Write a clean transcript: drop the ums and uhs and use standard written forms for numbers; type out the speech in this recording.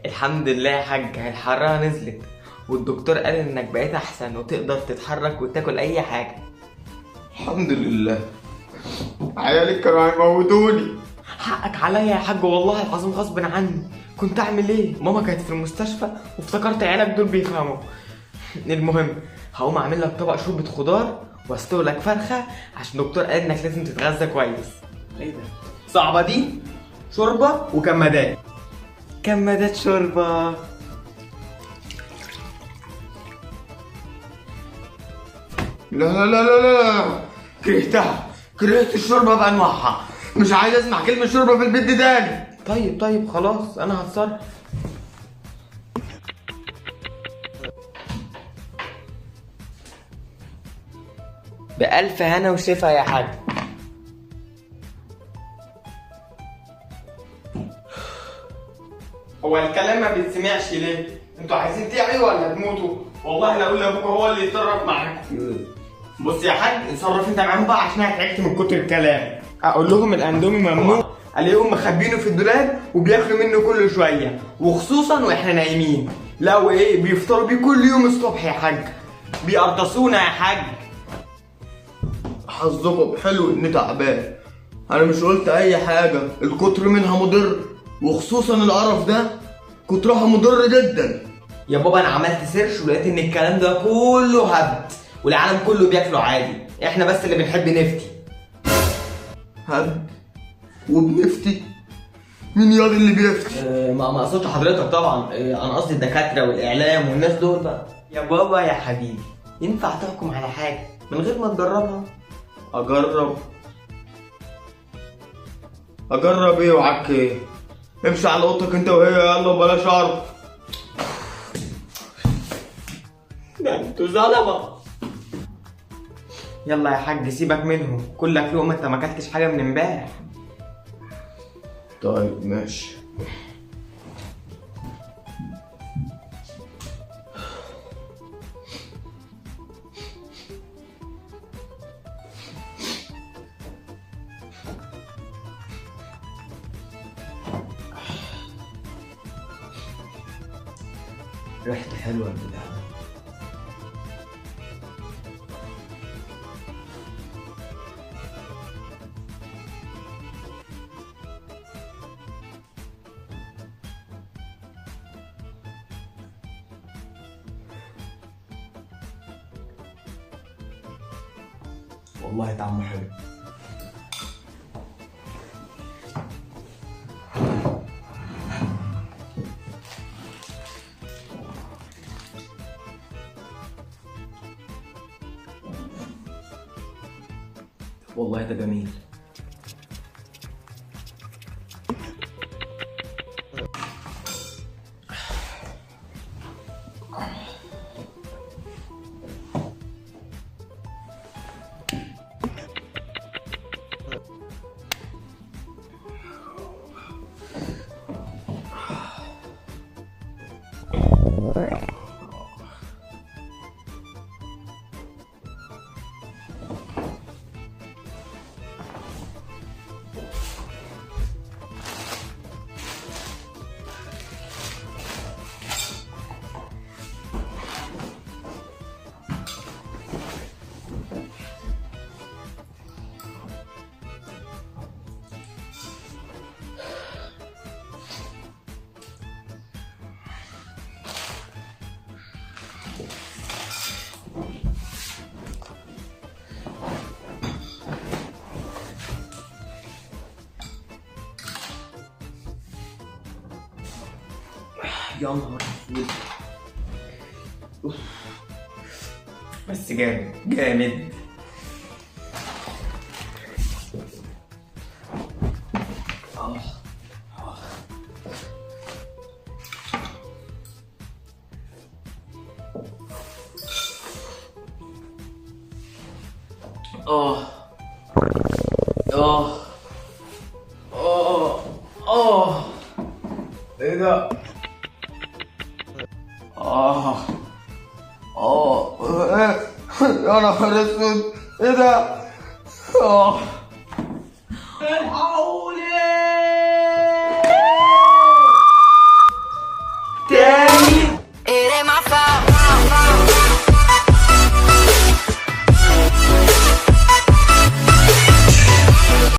الحمد لله يا حاج، الحرارة نزلت والدكتور قال انك بقيت احسن وتقدر تتحرك وتاكل اي حاجة. الحمد لله. عيالك كانوا هيموتوني. حقك عليا يا حاج، والله العظيم غصب عني. كنت اعمل ايه؟ ماما كانت في المستشفى وافتكرت عيالك دول بيفهموا. المهم هقوم اعمل لك طبق شوربة خضار واستوي لك فرخة عشان الدكتور قال انك لازم تتغذى كويس. ايه ده؟ صعبة دي؟ شوربة وكمادات. كمادات شوربة. لا لا لا لا لا، كرهتها، كرهت الشوربة بانواعها، مش عايز اسمع كلمة شوربة في البيت دي تاني. طيب طيب خلاص انا هتصرف. بألف هنا وشفا يا حاج. هو الكلام ما بيتسمعش ليه؟ انتوا عايزين تعيوا ولا تموتوا؟ والله لا اقول لابوك هو اللي يتصرف معاكم. بص يا حاج، اتصرف انت معاهم بقى عشان انا تعبت من كتر الكلام. اقول لهم الاندومي ممنوع، الاقيهم مخبينه في الدولاب وبياكلوا منه كل شوية، وخصوصا واحنا نايمين. لا وايه، بيفطروا بيه كل يوم الصبح يا حاج، بيقرطسونا يا حاج. حظكم حلو اني تعبان، انا مش قلت اي حاجة، الكتر منها مضر، وخصوصا القرف ده كترها مضر جدا. يا بابا انا عملت search ولقيت ان الكلام ده كله هبد، والعالم كله بياكله عادي، احنا بس اللي بنحب نفتي. هبد وبنفتي؟ مين ياض اللي بيفتي؟ ما اقصدش حضرتك طبعا، انا قصدي الدكاترة والاعلام والناس دول بقى. يا بابا يا حبيبي، ينفع تحكم على حاجة من غير ما تجربها؟ اجرب؟ اجرب ايه وعك ايه؟ امشي على اوضتك انت وهي، يلا وبلاش عرف. ده انتوا ظلمه. يلا يا حاج سيبك منهم، كلك لقمة، انت ما اكلتش حاجة من امبارح. طيب ماشي. ريحته حلوة البتاع ده. والله طعمه حلو. والله ده جميل. يا نهار اسود، بس جامد جامد. اه اه اه اه ايه ده؟ اه اه يا نهار اسود، ايه ده؟ اه.